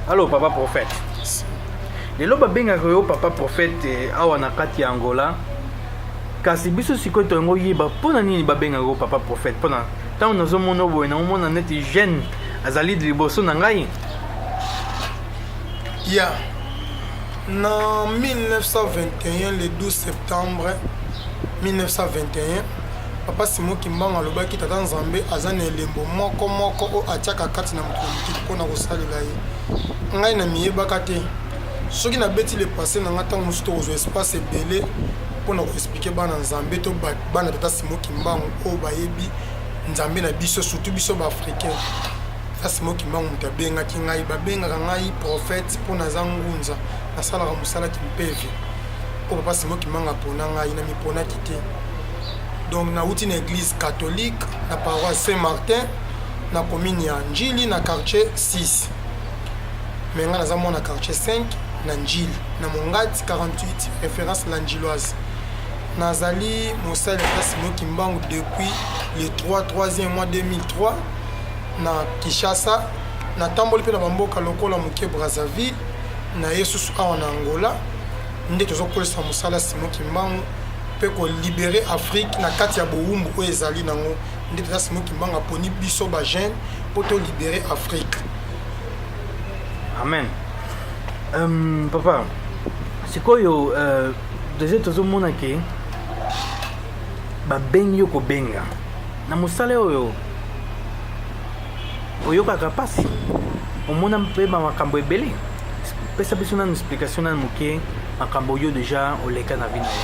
Allo papa prophète. Lelo babengaka yo papa prophète eh, awa na kati ya Angola. Kasi biso sikoyo tolingi oyeba mpo na nini babengaka yo papa prophète mpo na ntango nazomona boye naomona neti jeune azali liboso na ngai. Ya na 1921 le 12 septembre 1921 papa Simon Kimbangu alobaki tata Nzambe aza na elembo moko moko oyo atiaka kati na moto na mokili mpo na kosalela ye. Ngai namiyebaka te. Soki nabeti le passe na ngai ntango mosusu tokozwa espace ebele mpo na koexplike bana Nzambe to bana tata Simon Kimbangu oyo bayebi Nzambe na biso, surtout biso ba africain. Tata Simon Kimbangu moto abengaki ngai, babengaka ngai prophète mpo naza ngunza, nasalaka mosala kimpeve. Oyo papa Simon Kimbangu apona ngai, namiponaki te. Donc nauti na église catholique na paroisse Saint-Martin na commune ya Ndjili na quartier 6. Mais ngai naza mwana quartier 5 na Ndjili na Mongati 48 référence la Ndjiloise. Nazali mosali ya Simon Kimbangu depuis le 3 3e mois 2003 na Kinshasa. Natamboli mpe na bamboka lokola moke Brazzaville na ye susu awa na Angola nde tozokolisa mosala Simon Kimbangu mpe kolibere Afrique na kati ya bowumbu oyo ezali nango. Nde tata Simon Kimbangu aponi biso ba jeune mpo tolibere Afrique. Amen. Papa, sikoyo deja tozomona ke babengi yo kobenga na mosala oyo oyokaka mpasi, omona mpe makambo ebele. Pesa biso nanu explication nanu moke makambo oyo deja oleka na vie na yo.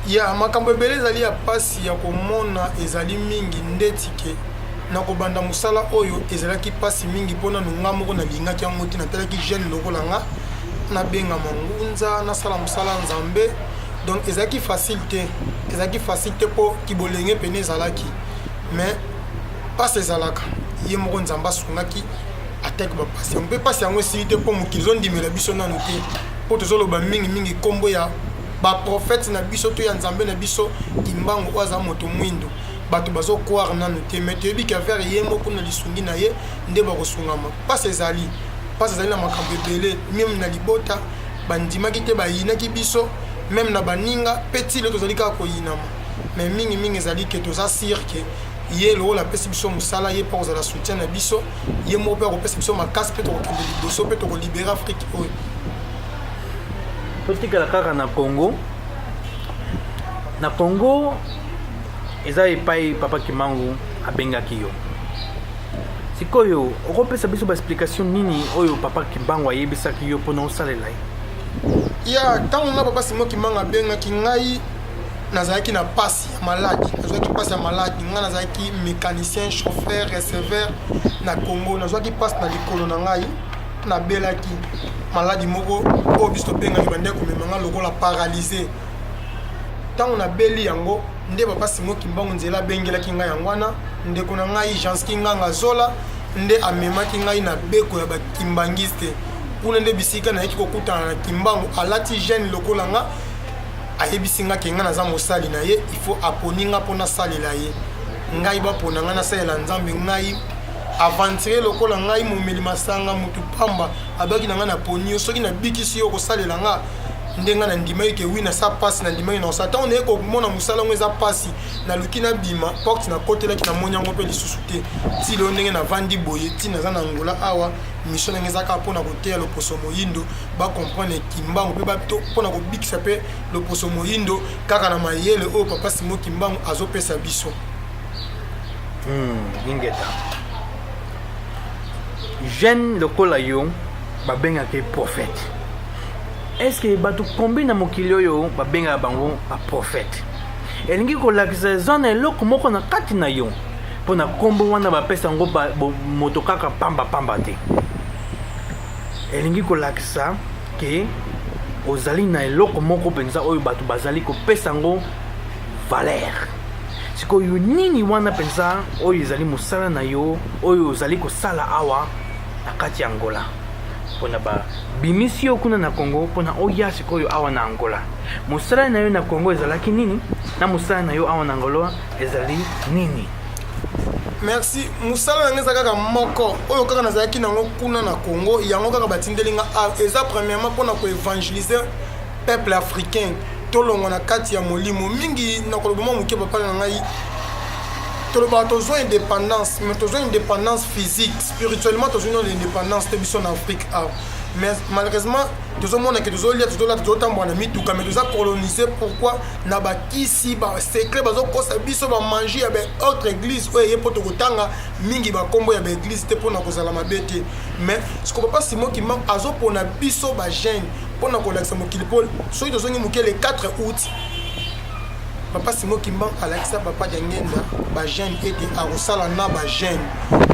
Ya makambo ebele ezali ya mpasi ya komona, ezali mingi ndeti ke na kobanda mosala oyo ezalaki mpasi mingi mpo nanu nga moko nalingaki yango te. Natalaki jeune lokola nga nabengama ngunza, nasala mosala ya Nzambe, donc ezalaki facile te, ezalaki facile te mpo kibolenge pene ezalaki, mais mpasi ezalaka. Ye moko Nzambe asungaki ataki bapasi yango, mpe mpasi yango esili te mpo mokili ezondimela biso nanu te, mpo tozoloba mingimingi nkombo ya baprofete na biso to ya Nzambe na biso Kimbangu oyo aza moto mwindo. Bato bazocroire nanu te, mais toyebi ke avers ye moko na lisungi na ye nde bakosungama. Mpasi ezali, mpasi ezali na makambo ebele, meme na libota bandimaki te, bayinaki biso, meme na baninga mpe ti lelo tozali kaka koyinama. Mais mingimingi ezali ke toza sire ke ye lokola apesi biso mosala, ye mpe akozala soutien na biso, ye moko mpe akopesa biso makasi mpe tokokende liboso mpe tokolibere Afrique oyo. Totikala kaka na Congo. Na Congo eza epai papa Kimbangu abengaki yo. Sikoyo okopesa biso ba explication nini oyo papa Kimbangu ayebisaki yo mpona osalela ye? Ya ntango nga papa Simon Kimbangu abengaki ngai, nazalaki na pasi ya maladi, nazwaki pasi ya maladi. Ngai nazalaki mécanicien, chauffeur, receveur na Congo. Nazwaki pasi na likolo na ngai, nabelaki maladi moko oyo biso tobengaki bandeko komema ngai lokola paralyse. Ntango nabeli yango nde papa Simon Kimbangu nzela abengelaki ngai yango wana. Ndeko na ngai Janski Nganga Zola nde amemaki ngai na beko ya bakimbangiste kuna, nde bisika nayaki kokutana na Kimbangu alati jeune lokola nga. Ayebisi nga ke nga naza mosali na ye, il faut aponi nga mpo nasalela ye. Ngai bapona nga nasalela Nzambe, ngai aventurier lokola ngai, momeli masanga, motu pamba, abaki na ngai naponi yo, soki nabikisi yo okosalela nga. Nde ngai nandimaki ke wi, nasa pasi, nandimaki na kosala. Ntango naye komona mosala yango eza pasi, naluki nabima porte, nakotelaki, namoni yango mpe lisusu te. Ti lelo ndenge navandi boye, ti naza na Angola awa, mission na ngai eza kaka mpona koteya loposo moyindo bacomprendre Kimbangu mpe mpona kobikisa mpe loposo moyindo kaka na mayele oyo papa Simon Kimbangu azopesa biso. Ingeta jeune lokola yo babengaka ye prophète. Est-ce que bato combien na mokili oyo babengaka bango baprophète? Elingi kolakisa eza na eloko moko na kati na yo mpo na nkombo wana bapesa yango moto kaka pamba pamba te. Elingi kolakisa ke ozali na eloko moko mpenza oyo bato bazali kopesa yango valeur. Sikoyo nini wana mpenza oyo ezali mosala na yo oyo ozali kosala awa na kati ya Angola? Mpona babimisi yo kuna na Congo mpona oya sikoyo awa na Angola, mosala na yo na Congo ezalaki nini na mosala na yo awa na Angola ezali nini? Merci. Mosala na ngai eza kaka moko oyo kaka nazalaki nango kuna na Congo, yango kaka batindeli nga awa. Eza premièrement mpona koevangeliser peuple africain, tolongwa na kati ya molimo mingi. Na koloba mwa moke, papa na ngai, tolobaka tozwa indépendance, mais tozwa indépendance physique. Spirituellement tozwi nano indépendance te, biso na Afrique awa. Mais malheureusement tozomona ke tozolia, tozolata, tozotambola na mituka, mais toza colonisé. Pourquoi? Na bakisi, basecret bazokosa biso, bamagie ya baautre église oyo eye, mpo tokotanga mingi bakombo ya baéglise te mpona kozala mabe te. Mais siko papa Simon Kimbangu azopona biso bajeune mpona kolakisa mokili, mpo soki tozongi moke, le 4 août, papa Simon Kimbangu alakisa papa Diangenda bajeune ete akosala na bajeune.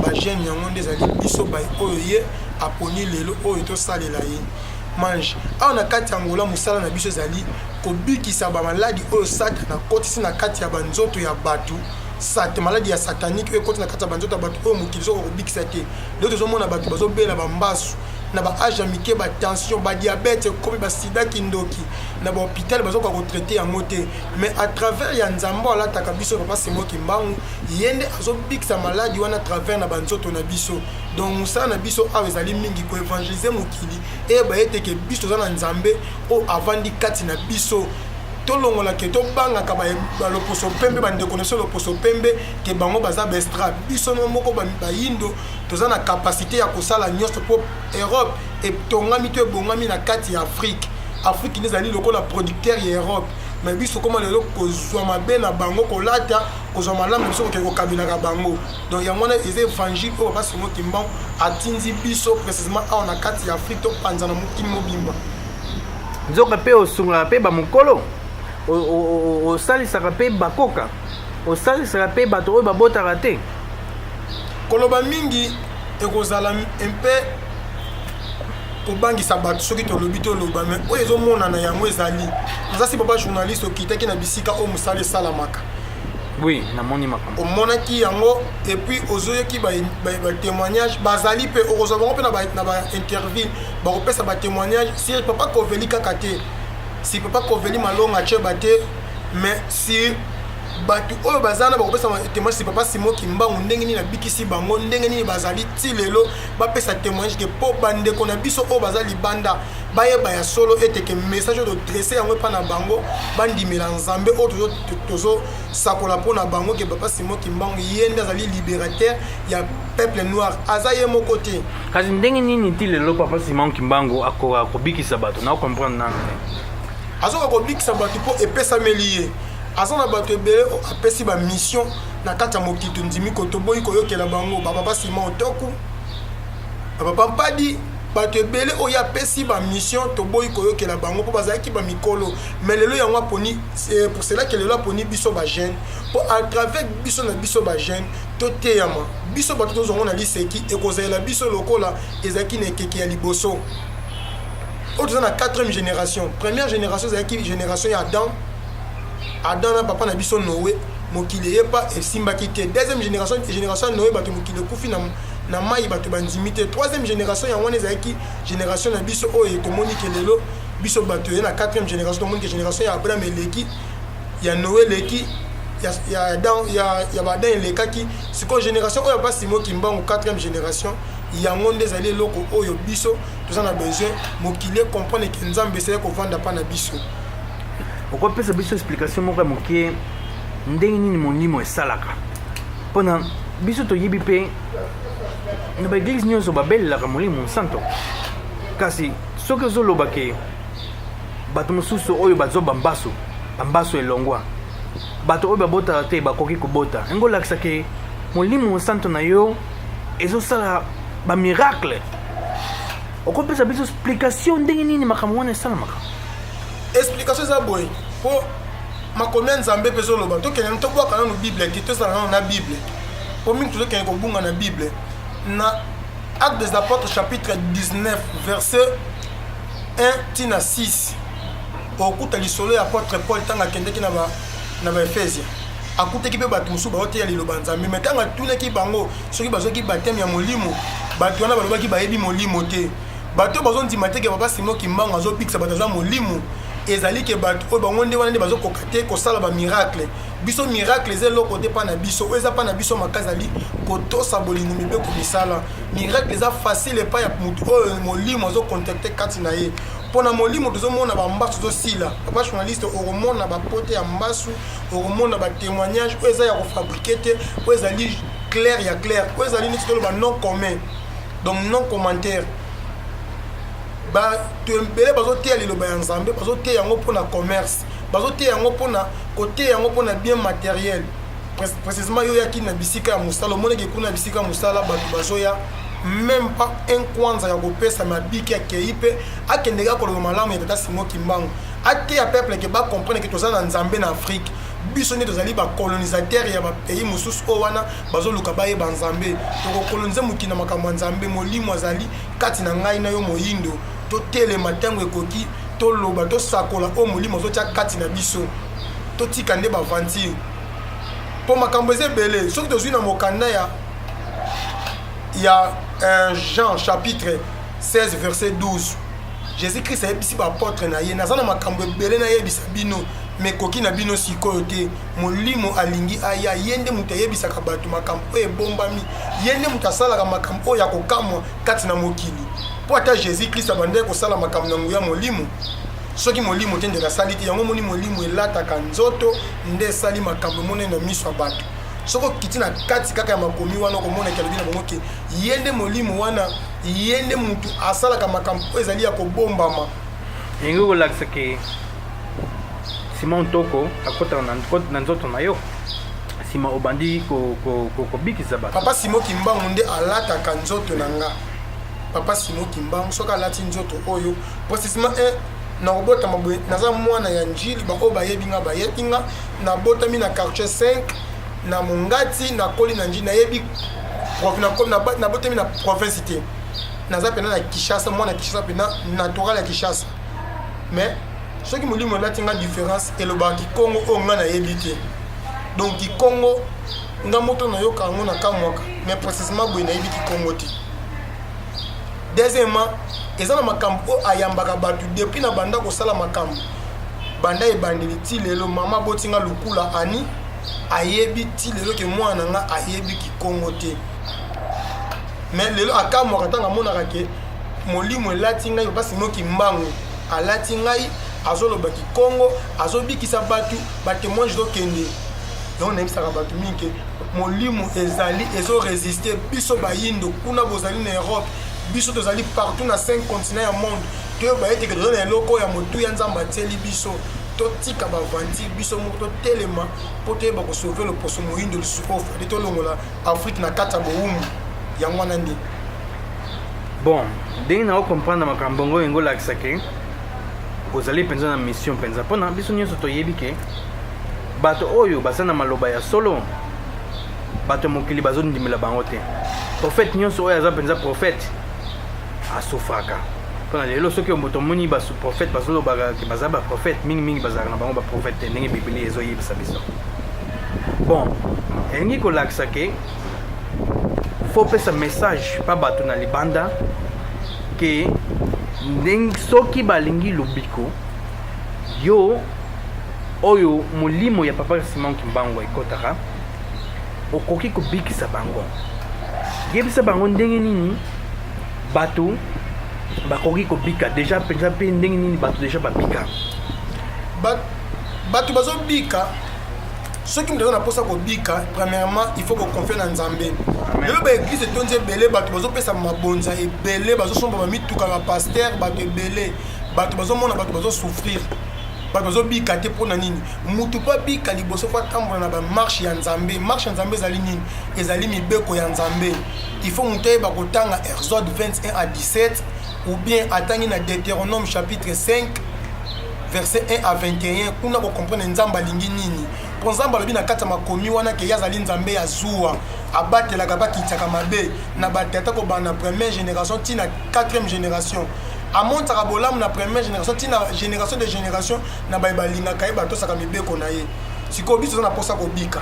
Bajeune yango nde ezali biso bai oyo ye aponi lelo oyo tosalela ye mange awa na kati ya Angola. Mosala na biso ezali kobikisa bamaladi oyo Satana akotisi na kati ya banzoto ya bato, sate maladi ya satanique oyo ekoti na kati ya banzoto ya bato, oyo mokili soki kobikisa te. Lelo tozomona bato bazobela bambasu na baage ya mike, batension, badiabète ekomi, basida, kindoki na bahôpital bazokoka kotraiter yango te. Mais à travers ya Nzambe alataka biso, papa Simon Kimbangu, ye nde azobikisa maladi wana à travers na banzoto na biso. Donc mosala na biso awa ezali mingi koevangeliser mokili, eyeba ete ke biso toza na Nzambe oyo avandi kati na biso. Tolongola ke tobangaka baloposo pembe, bandeko na biso loposo pembe, ke bango baza baextra. Biso moko bayindo toza na capacité ya kosala nyonso, mpo Europe etongami to ebongami na kati ya Afrique. Afrique nde ezali lokola producteur ya Europe. Mais biso koma lelo kozwa mabe na bango, kolata kozwa malamu na biso, kokende kokabelaka bango. Donc yango wana eza évangile oyo papa Simon Kimbangu atindi biso précisément awa na kati ya Afrique, topanza na mokili mobimba. Nzoka mpe osungaka mpe bamokolo, osalisaka mpe bakoka, osalisaka mpe bato oyo babotaka te. Koloba mingi ekozala mpe kobangisa bato soki tolobi toloba, mais oyo ezomonana yango ezali. Naza si papa journaliste, okitaki na bisika oyo mosala esalamaka. Oui, namoni makambo. Omonaki yango, et puis ozoyoki batémoignage bazali mpe okozwa bango mpe na bainterview, bakopesa batémoignage sur papa Koveli kaka te, si papa Koveli Malonga Tieba te, mais sur bato oyo baza na bakopesa témoignage si papa Simon Kimbangu, ndenge nini abikisi bango, ndenge nini bazali ti lelo. Bapesa témoignage ke mpo bandeko na biso oyo baza libanda bayeba ya solo ete ke message oyo todresser yango epa na bango, bandimela Nzambe oyo tozosakola mpo na bango, ke papa Simon Kimbangu ye nde azali libérateur ya peuple noir, aza ye moko te. Kasi ndenge nini ti lelo papa Simon Kimbangu akoka kobikisa bato? Na comprendre nano te. Azoka kobikisa bato mpo epesameli ye. Aza na bato ebele apesi bamission na kati ya mokili. Tondimi ko toboyi koyokela bango, bapapa Simon Otoku, bapapa Mpadi, bato ebele oyo apesi bamission, toboyi koyokela bango mpo bazalaki bamikolo. Mais lelo yango aponi, pour cela ke lelo aponi biso bajeune, mpo à travers biso na biso bajeune toteyama. Biso bato tozwango na liseki, ekozalela biso lokola ezalaki na ekeke ya liboso. Oyo toza na 4e génération. Première génération ezalaki génération ya Adam, Adam na papa na biso Noé, mokili eyepa esimbaki te. Deuxième génération, génération ya Noé, bato mokili ekufi na mai, bato bandimi te. Troisième génération yango wana ezalaki génération na biso oyo tomoni ke lelo biso bato ye na quatrième génération. Tomoni ke génération ya Abraham eleki, ya Noé eleki, ya baAdam elekaki. Sikoyo génération oyo papa Simon Kimbangu, quatrième génération, yango nde ezali eloko oyo biso toza na besoin mokili ecomprendre ke Nzambe esali kovanda mpa na biso. Okopesa biso explication moko ya moke, ndenge nini molimo esalaka? Mpona biso toyebi mpe na baeglise nyonso babelelaka Molimo Santo, kasi soki ozoloba ke bato mosusu oyo bazwa bambaso, bambaso elongwa, bato oyo babotaka te bakoki kobota, yango olakisa ke Molimo Santo na yo ezosala bamiracle. Okopesa biso explication ndenge nini makambo wana esalamaka? Explication eza boye, mpo makomi ya Nzambe mpe ezoloba. Tokende, tobwaka nanu Bible te, tozala nano na Bible, mpo mingi tozokende kobunga na Bible. Na Acte des Apôtres chapitre 19 verset 1 ntina 6, okuta lisolo ya apôtre Paul ntango akendeki na baefesia, akutaki mpe bato mosusu baoteya liloba Nzambe. Mais ntango atunaki bango soki bazwaki baptême ya Molimo, bato wana balobaki bayebi Molimo te. Bato oyo bazondima te ke papa Simon Kimbangu azobikisa bato aza molimo. Ezali ke bato oyo bango nde wana nde bazokoka te kosala bamiracle. Biso miracle eza eloko te mpa na biso. Oyo eza mpa na biso makasi ezali kotosa bolingo, mibeko, misala. Miracle eza facile epai ya motu oyo molimo azocontacte kati na ye. Mpo na molimo tozomona bambasu tozosila. Papa journaliste, okomona bapote ya mbasu, okomona batémoignage oyo eza ya kofabriquer te, oyo ezali clair ya clair, oyo ezali neti toloba non commun, donc non commentaire. Bato ebele bazoteya liloba ya Nzambe, bazoteya yango mpona commerce, bazoteya yango mpona koteya yango mpona bien matériel. Précisément, yo oyaki na bisika ya mosala, omonaki kuna bisika ya mosala bato bazoya, même pas un kwanza ya kopesa mabiki. Akei mpe akende kaka koloba malamu ya tata Simon Kimbangu, ateya peuple ke bacomprendre ke toza na Nzambe na Afrique. Biso nde tozali bacolonisateur ya bapays mosusu oyo wana bazoluka bayeba Nzambe. Tokokolonize mokili na makambo ya Nzambe. Molimo azali kati na ngai na yo moyindo. Totelema, ntango ekoki toloba, tosakola oyo molimo azotia kati na biso. Totika nde baaventure, mpo makambo eza ebele. Soki tozwi na mokanda ya Jean chapitre 16 verset 12, Jésus Christ ayebisi baapôtre na ye: "Naza na makambo ebele nayebisa bino, me ekoki na bino sikoyo te." Molimo alingi aya, ye nde moto ayebisaka bato makambo oyo ebombami, ye nde moto asalaka makambo oyo ya kokamwa kati na mokili. Mpo ata Jésus Christ abandaki kosala makambo na nguya molimo. Soki molimo te, ndeko asali te. Yango moni, molimo elataka nzoto nde esali makambo emonani na miso ya bato. Soki okiti na kati kaka ya makomi wana, okomonaki alobi na bango ke ye nde molimo wana, ye nde motu asalaka makambo oyo ezali ya kobombama. Elingi kolakisa ke Simon Toko akotaka na nzoto na yo, nsima obandi kobikisa bato. Papa Simon Kimbangu nde alataka nzoto na nga. Papa Simon Kimbangu soki alati nzoto oyo, précisément 1 nakobotama boye, naza mwana ya Njili. Baoyo bayebi nga, bayebi nga. Nabotami na quartier 5 na Mongati, nakoli na Njili. Nayebi, nabotami na province te, naza mpena na Kinshasa, mwana Kinshasa mpena natural ya Kinshasa. Mais soki molimo elati nga, différence, elobaka kikongo oyo nga nayebi te. Donc kikongo nga moto nayoka yango na kamwaka, mais précisément boye nayebi kikongo te. Deuxièmement, eza na makambo oyo ayambaka bato. Depuis na banda kosala makambo, banda ebandeli ti lelo, mama abotinga lukula ani ayebi ti lelo ke mwana na nga ayebi kikongo te. Mais lelo akamwaka ntango amonaka ke molimo elati ngai, papa Simon Kimbangu alati ngai, azoloba kikongo, azobikisa bato, batémoignage ezokende. Yango nayebisaka bato mingi ke molimo ezali, ezoresiste. Biso bayindo kuna bozali na Europe, biso tozali partout na 5 continent ya monde, toyeba ete ke toza na eloko ya motuya Nzambe atieli biso. Totika baaventure, biso moko totelema mpo toyeba kosauver loposo moyindo lisusu oyo fade tolongola Afrique na kati ya bowumbu. Yango wana nde. Bon, ndenge na ocomprendre makambo yango, yango olakisa ke ozali mpenza na mission mpenza, mpona biso nyonso toyebi ke bato oyo baza na maloba ya solo, bato ya mokili bazondimela bango te. Prophète nyonso oyo aza mpenza prophète asufraka. Mpona lelo, soki tomoni baprophète bazolobaka ke baza baprophète, mingimingi bazalaka na bango baprophète te, ndenge Biblia ezoyebisa biso. Bon, elingi kolakisa ke faut opesa message pa bato na libanda ke ndenge soki balingi lobiko, yo oyo molimo ya papa Simon Kimbangu ekɔtaka, okoki kobikisa bango. Yebisa bango ndenge nini bato bakoki kobika déjà mpenza, mpe ndenge nini bato déjà babika. Bato bazobika. Soki moto aza na mposa kobika, premièrement il faut koconfier na Nzambe. Lelo baéglise etondi ebele, bato bazopesa mabonza ebele, bazosomba bamituka, bapasteur, bato ebele, bato bazomona, bato bazosouffrir, bato bazobika te. Mpo na nini? Mutu mpo abika, liboso faut atambola na bamarche ya Nzambe. Marche ya Nzambe ezali nini? Ezali mibeko ya Nzambe. Il faut moto ayeba kotanga Exode 21 à 17, ou bien atangi na Deutéronome chapitre 5 verset 1 à 21. Kuna kocomprendre Nzambe alingi nini, mpo Nzambe alobi na kati ya makomi wana ke ye azali Nzambe ya zuwa, abatelaka, bakitiaka mabe na batata kobanda na première génération ntina 4e génération, amontisaka bolamu na première génération ntina génération de génération na baye balingaka ye, batosaka mibeko na ye. Sikoyo biso toza na mposa kobika.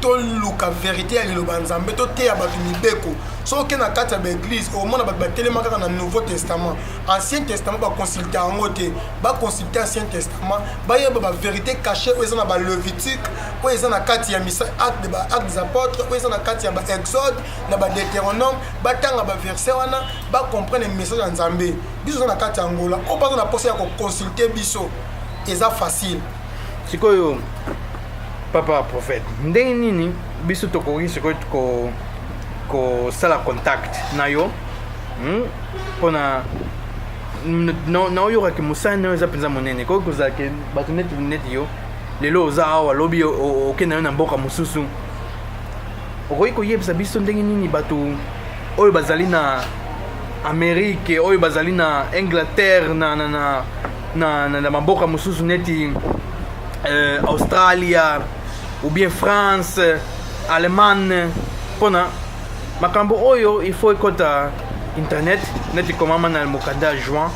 Toluka verite ya liloba ya Nzambe, toteya bato mibeko. Soki oke na kati ya baeglise, okomona bato batelema kaka na Nouveau Testament. Ancien Testament baconsulte yango te. Baconsulte Ancien Testament, bayeba baverité caché oyo eza na balevitique, oyo eza na kati ya misa acte ba actes des apôtres, oyo eza na kati ya baexode na badeuteronome. Batanga baverset wana, bacomprendre message ya Nzambe. Biso oza na kati ya Angola, oyo baza na mposa ya koconsulte biso, eza facile. Sikoyo, papa prophète, ndenge nini biso tokoki sikoyo kosala contact na yo, Mpona naoyokaki mosala na yo eza mpenza monene. Ekoki kozala ke bato neti neti yo, lelo oza awa, lobi okende na yo na mboka mosusu. Okoki koyebisa biso ndenge nini bato oyo bazali na Amérique, oyo bazali na Angleterre, na bamboka mosusu neti Australia ou bien France, Allemagne, mpona makambo oyo il faut ekɔta internet, neti komama na mokanda ya Juan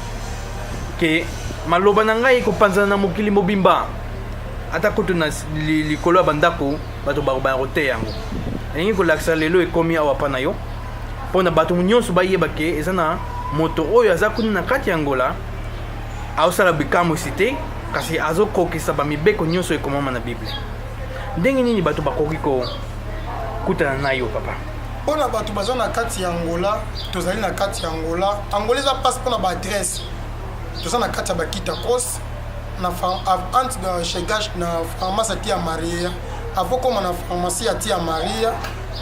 ke maloba na ngai ekopanzana na mokili mobimba, ata kutu na likolo ya bandako bato bakobaya koteya yango? Elingi kolakisa lelo ekomi awa mpa na yo, mpona bato nyonso bayeba ke eza na moto oyo aza kuna na kati ya Angola, aosala bikamwisi te, kasi azokokisa bamibeko nyonso ekomama na Bible. Ndenge nini bato bakoki kokutana na yo, papa? Mpona bato baza na kati ya Angola, tozali na kati ya Angola. Angola eza mpasi mpona baadresse. Toza na kati ya Bakita Cross, na antes de chegar na pharmacie ya Tia Maria. Avant koma na pharmacie ya Tia Maria,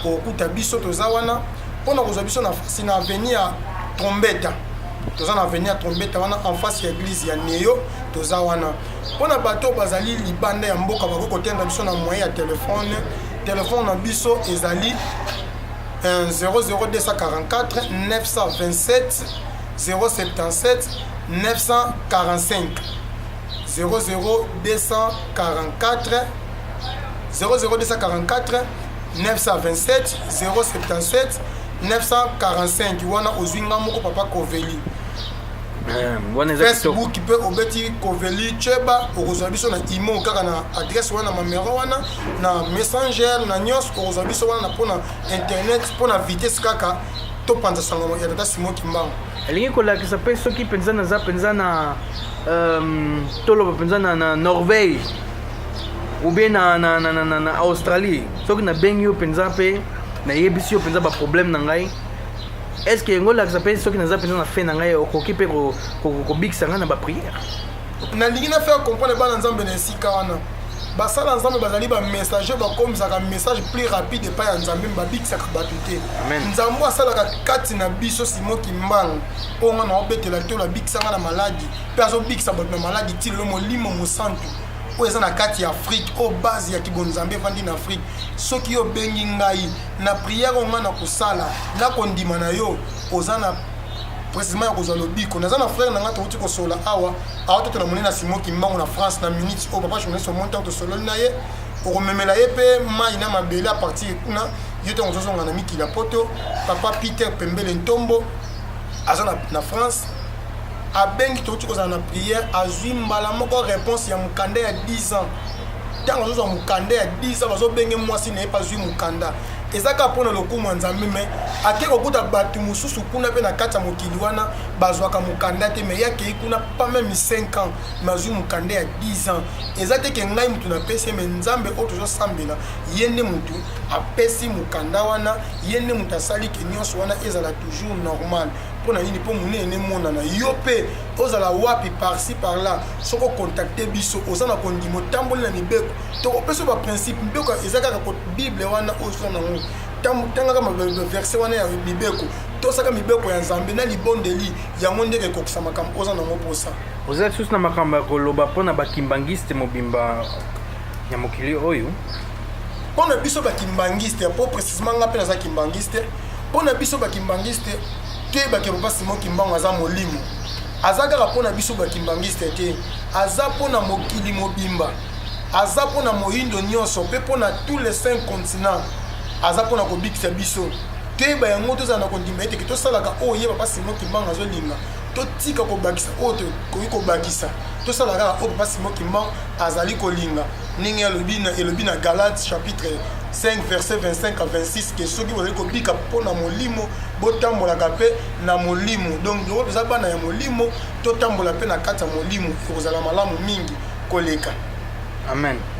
okokuta biso, toza wana. Mpona kozwa biso na fasi na avenue ya Trombeta, toza na avenue ya Trombeta wana, en face ya église ya Neyo, toza wana. Mpona bato bazali libanda ya mboka, bakoki kotenda biso na moyen ya telefone. Telefone na biso ezali 00244 927 077 945, 00244 00244 927 077 945. Wana ozwi nga moko, papa Koveli. Wana eza kitoko. Facebook mpe, obeti Koveli Cheba, okozwa biso na imo kaka na adresse wana, mamero wana, na Messenger, na nyonso okozwa biso wana, na mpona internet, mpona vitesse kaka topanza sango ya tata Simon Kimbangu. Elingi kolakisa mpe soki mpenza naza mpenza na toloba mpenza na Norvège ou bien na Australie, soki nabengi yo mpenza mpe nayebisi yo mpenza baproblème na ngai, est ce que yango olakisa mpe soki naza mpenza na fin na ngai, okoki mpe kobikisa ngai na baprière? Nalingi na faire comprendre bana Nzambe na esika wana, basala Nzambe bazali bamessager, bakomisaka message plus rapide epai ya Nzambe, babikisaka bato te. Amen. Nzambe asalaka kati na biso, Simon Kimbangu oyo nga na obetela to abikisanga na maladi mpe azobikisa bato na maladi ti lelo. Molimo Mosantu oyo eza na kati ya Afrique, oyo base ya kibonzambe evandi na Afrique, soki yo obengi ngai na prière oyo ngai na kosala na kondima na yo, oza na précisément ya kozwa lobiko. Naza na frère na ngai, touti kosola awa awa, toto na monene na Simon Kimbangu na France. Na minute oyo, papa journaliste, omoni ntango tosololi na ye, okomemela ye mpe mai na mabele. A partir kuna, yo ntango ozozonga na mikili ya Poto, papa Peter Pembele Ntombo aza na France, abengi, touti kozala na prière, azwi mbala moko réponse ya mokanda ya 10 ans. Ntango azozwa mokanda ya 10 ans, bazobenge mwasi na ye mpe azwi mokanda. Eza kaka mpona lokumu ya Nzambe. Me ake kokuta bato mosusu kuna mpe na kati ya mokili wana bazwaka mokanda te, me ye akei kuna pas même 5 ans, me azwi mokanda ya 10 ans. Eza te ke ngai motu napesi ye, me Nzambe oyo tozosambela, ye nde motu apesi mokanda wana, ye nde moto asali ke nyonso wana ezala toujours normal. Mpo na nini? Mpo monene emonana. Yo mpe ozala wapi, par-ci par-là, soki ocontacte biso, oza na kondima, otamboli na mibeko, tokopesa baprincipe. Mibeko eza kaka Bible wana oyo oza nango. Tangaka verset wana ya mibeko, tosaka mibeko ya Nzambe na libondeli, yango ndenge ekokisa makambo oza nango mposa. Oza lisusu na makambo ya koloba mpona bakimbangiste mobimba ya mokili oyo? Mpo na biso bakimbangiste, mpo précisement nga mpe naza kimbangiste, mpo na biso bakimbangiste, toyebaki papa Simon Kimbangu aza molimo. Aza kaka mpo na biso bakimbangiste te, aza mpo na mokili mobimba, aza mpo na moyindo nyonso mpe mpo na tous les cinq continents. Aza mpo na kobikisa biso. Toyeba yango, tozala na kondima ete ke tosalaka oyo ye papa Simon Kimbangu azolinga, totika kobakisa oyo tokoki kobakisa, tosala kaka oyo papa Simon Kimbangu azali kolinga, ndenge alobi na, elobi na Galate chapitre. 5 verset 25 à 26 ke soki bozali kobika mpo na molimo, botambolaka mpe na molimo. Donc lokola toza bana ya molimo, totambola mpe na kati ya molimo, ekozala malamu mingi koleka. Amen.